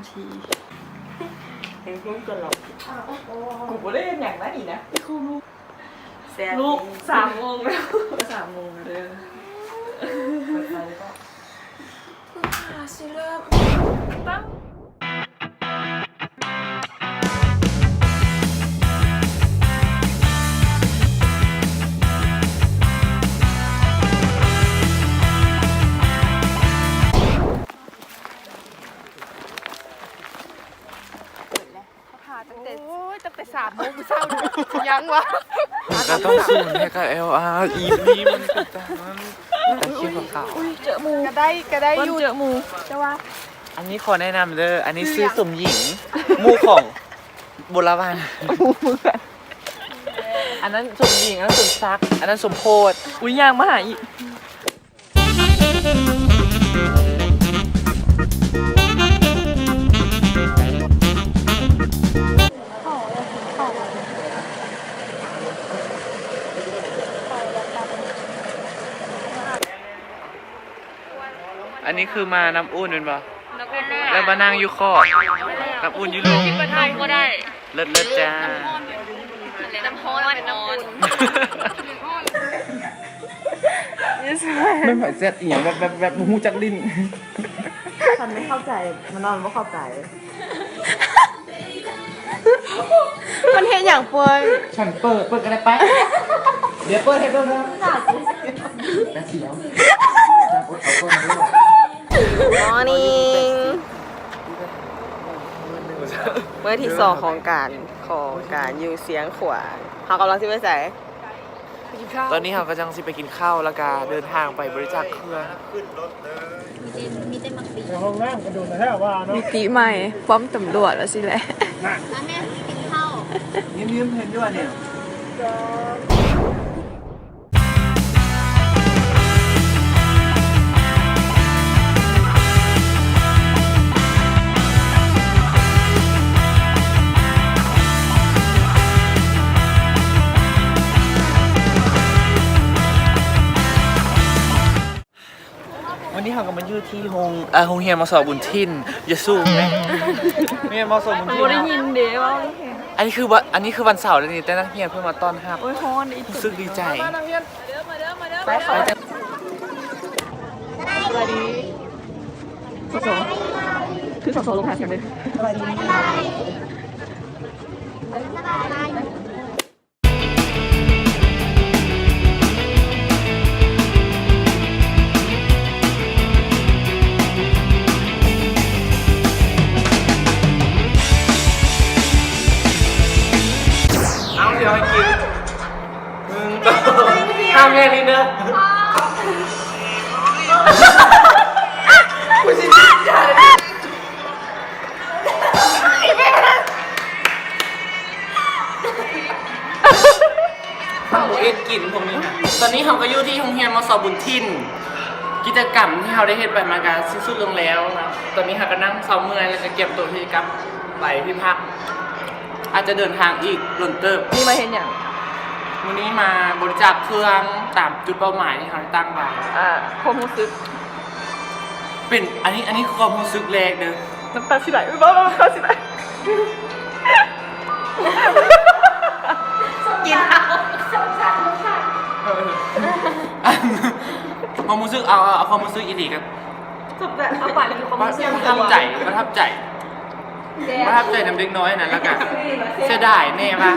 ທີ່ ເປັນຄົນຕະຫຼອກ. ກູບໍ່ໄດ້ເຮັດຫຍັງນະນີ້ນະ. ແຊບ ລຸກ ສາມໂມງແລ້ວ ສາມໂມງແລ້ວເດີ. ຫາຊິເລີບຕັ້ງ ເປີດແລ້ວ ຖ້າຕັ້ງແຕ່ ໂອ້ຍ ຕັ້ງແຕ່ສາມໂມງເຊົ້າ ຍັງວະ ກະຕ້ອງສູນໃຫ້ກັບແອລອາ ອີພີມັນເປັນຕາ ມັນຕາຄຽວຂາວ. ອຸ້ຍ ເຈີໝູ່ ກະໄດ້ ກະໄດ້ຢູ່ ເຈີໝູ່ ແຕ່ວ່າ ອັນນີ້ຂໍແນະນຳເດີ ອັນນີ້ຊື່ສົມຍິງ ໝູ່ຂອງບົວລະວັນ. ອັນນັ້ນສົມຍິງ ອັນນັ້ນສົມສັກ ອັນນັ້ນສົມໂພດ. ອຸ້ຍ ຍ່າງມາຫາອີກ. ອັນນີ້ຄືມານ້ຳອຸ່ນແມ່ນບໍ່? ນ້ຳອຸ່ນ ແລ້ວມານັ່ງຢູ່ຂອບ ນ້ຳອຸ່ນຢູ່ລຸ່ມ ກິນບໍ່ໄດ້ ບໍ່ໄດ້. ເລີດໆ ຈ້າ ນ້ຳຮ້ອນ ນ້ຳອຸ່ນ. ແມ່ນໃຜແຊັດອີ່ຫຍັງແວບໆໆ ບໍ່ຮູ້ຈັກຫຼິ້ນ. ຄັນໄມ່ເຂົ້າໃຈ ມານອນບໍ່ເຂົ້າໃຈ. ມັນເຮັດຫຍັງເປີຍ? ສັນເປີດ ເປີດກະໄດ້ໄປ. ດຽວເປີດໃຫ້ເບິ່ງເດີ. ໜ້າສຽວ. Morning ມື້ທີສອງຂອງການ ຂອງການຢູ່ຊຽງຂວາງ. ເຮົາກຳລັງຊິໄປໃສ? ຕອນນີ້ເຮົາກຳລັງຊິໄປກິນເຂົ້າ ແລ້ວກະເດີນທາງໄປບໍລິຈາກເຄື່ອງ. ມີແຕ່ໝາກປີ ໃນຫ້ອງນ້ຳກະດົນແທ້ວ່າເນາະ. ມິຕິໃໝ່ ປ້ອມຕຳຫຼວດວ່າຊີ້ແຫຼະ. ມາແມ່ກິນເຂົ້າ. ຍິ້ມໆ ເຫັນຢູ່ອັນນີ້. ວັນນີ້ເຮົາກະມາຢູ່ທີ່ໂຮງ ເອີ ໂຮງຮຽນ ມສ ບຸນຖິ່ນ. ຢ່າສູງເດ້ ໂຮງຮຽນ ມສ ບຸນຖິ່ນ. ບໍ່ໄດ້ຍິນເດ້ ເວົ້າແຮງ. ອັນນີ້ຄື ອັນນີ້ຄືວັນເສົາເດ້ນີ້ ແຕ່ນັກຮຽນເພິ່ນມາຕ້ອນຮັບ. ໂອ້ຍ ຮ້ອນອີກ ຮູ້ສຶກດີໃຈ. ໄປ ໄປ ສະບາຍດີ ສອສ ຄື ສອສ ລົງຫາສຽງເລີຍ. ສະບາຍດີ. ເອົາ ດຽວໃຫ້ກິນ. ໜຶ່ງ ສອງ ຫ້າມແຍກລີ້ນເດີ. ເຮົາບໍ່ເຮັດກິນພວກນີ້ນະ. ຕອນນີ້ເຮົາກະຢູ່ທີ່ໂຮງຮຽນ ມສ ບຸນຖິ່ນ. ກິດຈະກຳທີ່ເຮົາໄດ້ເຮັດໄປມັນກະສິ້ນສຸດລົງແລ້ວນະ. ຕອນນີ້ເຮົາກະນັ່ງເຊົາເມື່ອຍ ແລ້ວກະກຽມໂຕທີ່ຈະກັບໄປທີ່ພັກ. ອາດຈະເດີນທາງອີກດົນເຕີບ. ນີ້ມາເຮັດຫຍັງ? ມື້ນີ້ມາບໍລິຈາກເຄື່ອງຕາມຈຸດເປົ້າໝາຍທີ່ເຮົາໄດ້ຕັ້ງໄວ້. ອາ ຄວາມຮູ້ສຶກ ເປັນ ອັນນີ້ ອັນນີ້ຄືຄວາມຮູ້ສຶກແລກເດີ. ນ້ຳຕາຊິໄຫຼ ເວົ້າແລ້ວນ້ຳຕາຊິໄຫຼ. ກິນເອົາ ເອີ ຄວາມຮູ້ສຶກ ເອົາ ເອົາ ເອົາຄວາມຮູ້ສຶກອີ່ຫຼີກະ ປະທັບໃຈ ປະທັບໃຈ ປະທັບໃຈນຳເດັກນ້ອຍຫັ້ນນະ. ແລ້ວກະເສຍດາຍແນ່ວ່າ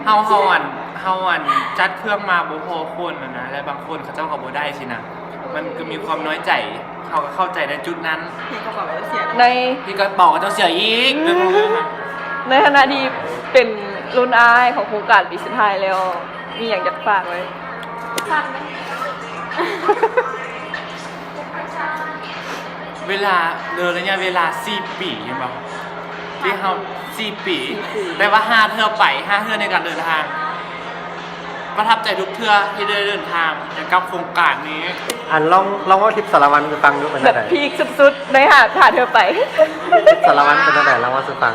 ເຮົາ ເຮົາ ອັນ ເຮົາ ອັນ ຈັດເຄື່ອງມາບໍ່ພໍຄົນຫັ້ນນະ ແລະ ບາງຄົນເຂົາເຈົ້າກະບໍ່ໄດ້ຊີ້ນະ. ມັນກະມີຄວາມນ້ອຍໃຈ ເຮົາກະເຂົ້າໃຈໃນຈຸດນັ້ນ. ໃນ ທີ່ກະເປົາກະຕ້ອງເສຍອີກ. ໃນຖານະທີ່ເປັນລຸ້ນອ້າຍຂອງໂຄງການປີສຸດທ້າຍແລ້ວ ມີຫຍັງຢາກຝາກໄວ້? ເວລາ ເດີ ໄລຍະເວລາສີ່ປີແມ່ນບໍ່? ທີ່ເຮົາ ສີ່ປີ ແຕ່ວ່າຫ້າເທື່ອໄປ ຫ້າເທື່ອໃນການເດີນທາງ. ປະທັບໃຈທຸກເທື່ອທີ່ໄດ້ເດີນທາງກ່ຽວກັບໂຄງການນີ້. ອັນ ລອງ ລອງເວົ້າທິບສາລະວັນສູ່ຟັງດູ ເປັນແບບ ຈັ່ງໃດ? ພີກສຸດໆ ໃນຫ້າ ຫ້າເທື່ອໄປ. ທິບສາລະວັນເປັນຈັ່ງໃດ? ລອງເວົ້າສູ່ຟັງ.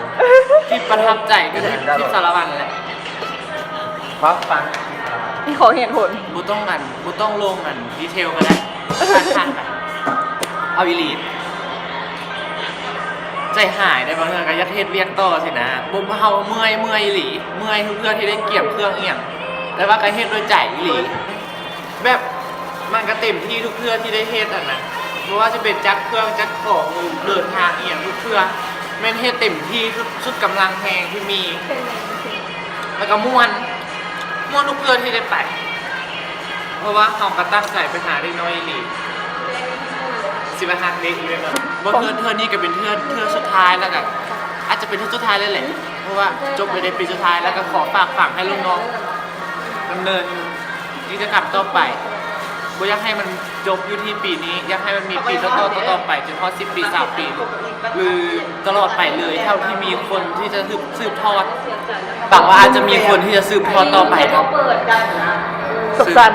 ທີ່ປະທັບໃຈກະຄືທິບສາລະວັນແຫຼະ. ເວົ້າຟັງ. ມີຂໍເຫດຜົນ. ບໍ່ຕ້ອງ ອັນ ບໍ່ຕ້ອງລົງ ອັນ ດີເທວກະໄດ້. ຜ່ານໆ ໄປ. ເອົາອີ່ຫຼີ. ໃຈຫາຍໄດ໋ ບາງເທື່ອກໍຢາກເຮັດວຽກຕໍ່ຊີ້ນະ. ບໍ່ ເຮົາເມື່ອຍ ເມື່ອຍອີ່ຫຼີ ເມື່ອຍທຸກເທື່ອທີ່ໄດ້ກຽມເຄື່ອງອີ່ຫຍັງ ແຕ່ວ່າກໍເຮັດດ້ວຍໃຈອີ່ຫຼີ. ແບບມັນກໍເຕັມທີ່ທຸກເທື່ອທີ່ໄດ້ເຮັດຫັ້ນນະ ບໍ່ວ່າຈະເປັນຈັດເຄື່ອງຈັດຂອງ ຫຼືເດີນທາງອີ່ຫຍັງ ທຸກເທື່ອແມ່ນເຮັດເຕັມທີ່ ສຸດ ສຸດກຳລັງແຮງທີ່ມີ ແລ້ວກໍມ່ວນ ມ່ວນທຸກເທື່ອທີ່ໄດ້ໄປ ເພາະວ່າເຮົາກໍຕັ້ງໃຈໄປຫາເດັກນ້ອຍອີ່ຫຼີ ຊິໄປຮັກເດັກອີ່ຫຼີເນາະ. ບໍ່ ເທື່ອ ເທື່ອນີ້ກໍເປັນເທື່ອ ເທື່ອສຸດທ້າຍ ແລ້ວກໍອາດຈະເປັນເທື່ອສຸດທ້າຍເລີຍແຫຼະ ເພາະວ່າຈົບໄປໃນປີສຸດທ້າຍ ແລ້ວກໍຂໍຝາກຝັງໃຫ້ລູກນ້ອງດຳເນີນກິດຈະກຳຕໍ່ໄປ. ບໍ່ຢາກໃຫ້ມັນຈົບຢູ່ທີ່ປີນີ້ ຢາກໃຫ້ມັນມີປີຕໍ່ໆ ຕໍ່ໆໄປ ຈົນຮອດສິບປີ ຊາວປີ ຫຼືຕະຫຼອດໄປເລີຍ ເທົ່າທີ່ມີຄົນທີ່ຈະສືບ ສືບທອດ. ຫວັງວ່າອາດຈະມີຄົນທີ່ຈະສືບທອດຕໍ່ໄປເນາະ. ສຸກສັນ.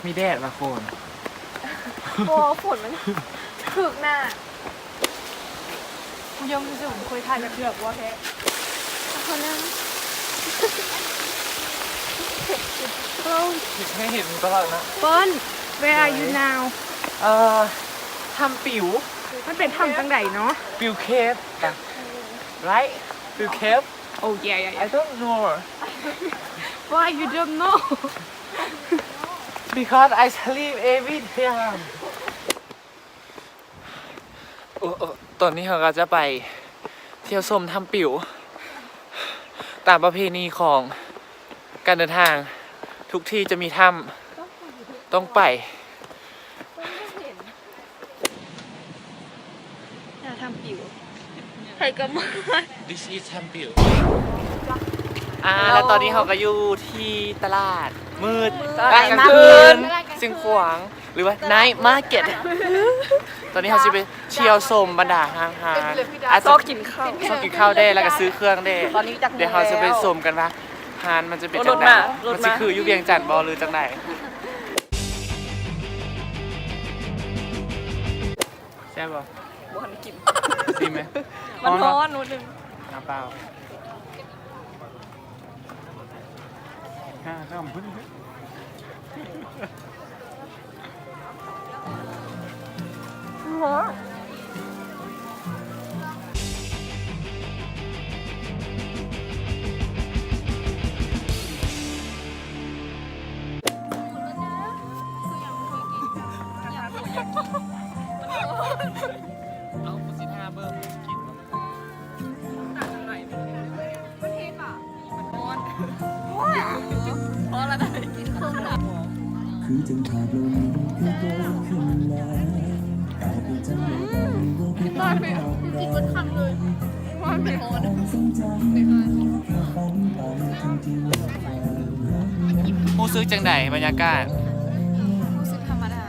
ມີແດດວ່າໂຄນ. ໂອ້ ຝົນມັນຖືກໜ້າ. ກູຍັງບໍ່ເຄີຍຖ່າຍຈັກເທື່ອ ບໍ່ແທ້. ຂໍນັ່ງ. Hello. ເຮັດໃຫ້ເຫັນຕະຫຼອດນະ. Fun. Where are you now? ເອີ ຖ້ຳປິວ. ມັນເປັນຖ້ຳຈັ່ງໃດເນາະ? Piu Cave. Right? Piu Cave? Oh, yeah, yeah, yeah. I don't know. Why you don't know? Because I sleep every time. ໂອ້ ໂອ້ ຕອນນີ້ເຮົາກໍຈະໄປທ່ຽວຊົມຖ້ຳປິວ. ຕາມປະເພນີຂອງການເດີນທາງ ທຸກທີ່ຈະມີຖ້ຳ ຕ້ອງໄປ. ໜ້າຖ້ຳປິວ. ໃຜກໍມາ. This is ຖ້ຳປິວ. ອ່າ ແລ້ວຕອນນີ້ເຮົາກໍຢູ່ທີ່ຕະຫຼາດມືດ ຕະຫຼາດກາງຄືນ ຊຽງຂວາງ ຫຼືວ່າ Night Market. ຕອນນີ້ເຮົາຊິໄປທ່ຽວຊົມບັນດາຮ້ານ ຮ້ານ ອາດຈະຊອກກິນເຂົ້າ ຊອກກິນເຂົ້າແດ່ ແລ້ວກໍຊື້ເຄື່ອງແດ່. ດຽວເຮົາຈະໄປຊົມກັນວ່າຮ້ານມັນຈະເປັນຈັ່ງໃດ ມັນຊິຄືຢູ່ວຽງຈັນບໍ່ ຫຼືຈັ່ງໃດ. ແຊບບໍ່? ບໍ່ທັນໄດ້ກິນ. ຊີມໄໝ? ມັນຮ້ອນ ຮ້ອນໜ້ອຍໜຶ່ງ. ນ້ຳເປົ່າ. ຫ້າຄ່ຳພຸ້ນ. ເອົາ ກູຊິຖ້າເບິ່ງກິນ. ຮູ້ສຶກຈັ່ງໃດ ບັນຍາກາດ? ຮູ້ສຶກທຳມະດາ.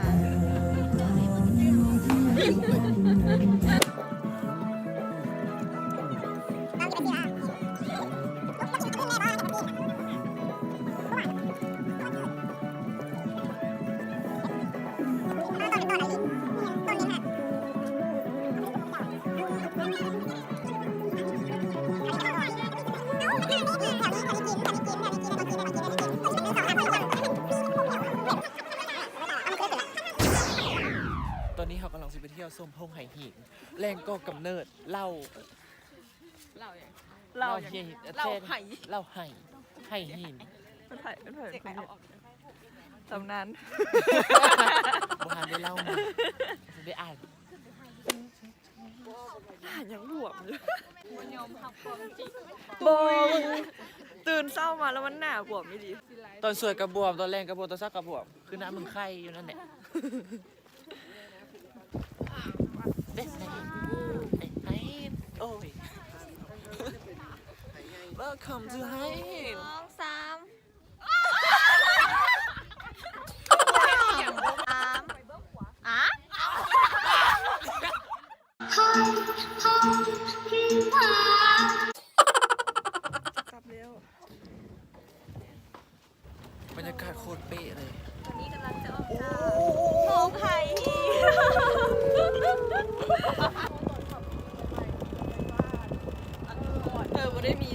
ຕອນນີ້ເຮົາກຳລັງຊິໄປທ່ຽວຊົມທົ່ງໄຫຫີນ ແຫຼ່ງກໍ່ກຳເນີດເຫຼົ້າ ເຫຼົ້າຫຍັງ? ເຫຼົ້າຫຍັງ? ເຫຼົ້າໄຫ ເຫຼົ້າໄຫ ໄຫຫີນ. ເປັນໃຜ? ເປັນໃຜ? ຕຳນານ. ບໍ່ທັນໄດ້ເລົ່າມາ ໄດ້ອ່ານ. ໜ້າຍັງບວມຢູ່. ບໍ່ຍອມຮັບຄວາມຈິງ. ບໍ່ ຕື່ນເຊົ້າມາແລ້ວມັນໜ້າບວມອີ່ຫຼີ. ຕອນສວຍກໍບວມ ຕອນແລງກໍບວມ ຕອນເຊົ້າກໍບວມ ຄືໜ້າມຶງໄຂ່ຢູ່ນັ້ນແຫຼະ. ເດັກໄຫຫີນ ເດັກໄຫຫີນ ໂອ້ຍ. Welcome to ໄຫຫີນ. ສອງ ສາມ ສາມ ອາ ກັບແລ້ວ. ບັນຍາກາດໂຄດເປະເລີຍ. ຕອນນີ້ກຳລັງຈະອອກຈາກໂຮງໄຫຫີນ. ເທີບໍ່ໄດ້ມີ